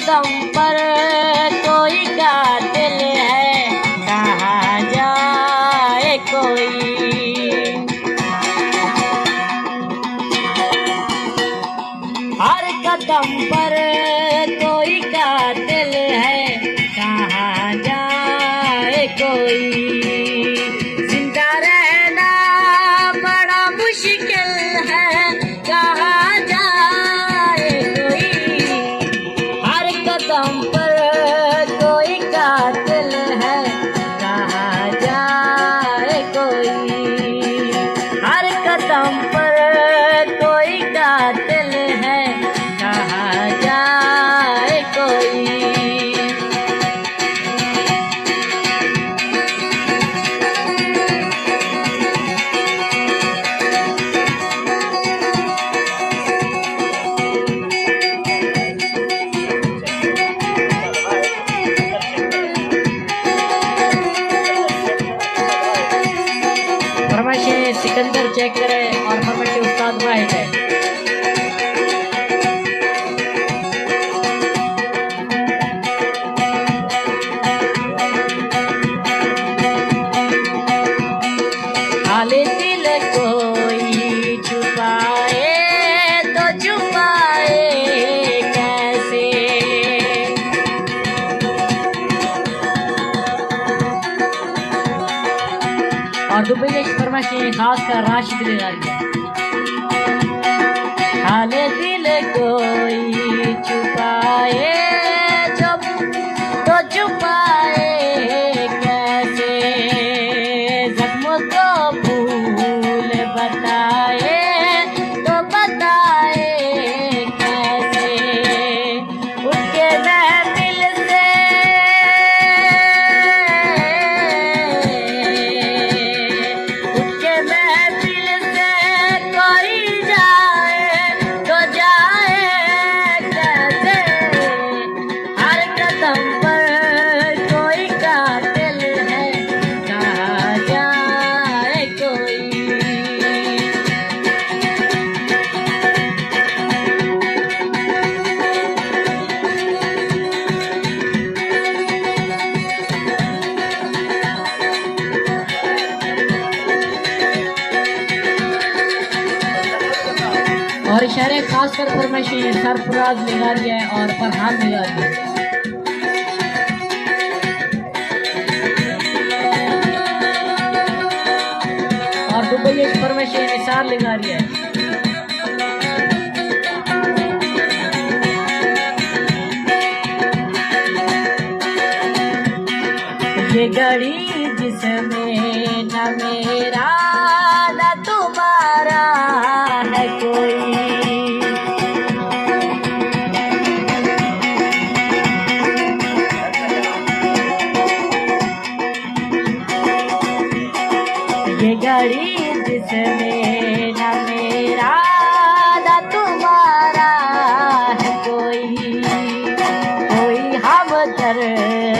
قدم پر کوئی قاتل ہے، کہاں جائے کوئی۔ ہر قدم پر کوئی قاتل ہے، کہاں جائے کوئی۔ زندہ رہنا بڑا مشکل ہے، کہاں جائے کوئی۔ ہر قدم پر کوئی قاتل ہے، کہاں جائے کوئی۔ ہر قدم پر کوئی قاتل ہے، کہاں جائے کوئی۔ فرمائش سکندر چیک کرے اور فرمائش استاد واحد ہے۔ حال دل کوئی چھپائے تو چھپائے کیسے؟ اور دوبئی فرمائش خاص کر راشد لغاری۔ حال دل کوئی چھپائے جو تو چھپائے کیسے؟ زخم کو بھول بتائے تو بتائے کیسے؟ اٹھ کے محفل سے، اٹھ کے محفل سے کوئی جائے تو جائے کیسے؟ ہر قدم پر کوئی قاتل ہے، کہاں جائے کوئی۔ اور شعر خاص کر فرمائش سرفراز لغاری ہے اور فرحان لغاری ہے۔ اور دوبئی فرمائش نثار لغاری ہے۔ یہ گھڑی جس میں نہ میرا نہ تمہارا ہے کوئی۔ یہ گھڑی جس میں نہ میرا نہ تمہارا ہے کوئی، کوئی ہمدرد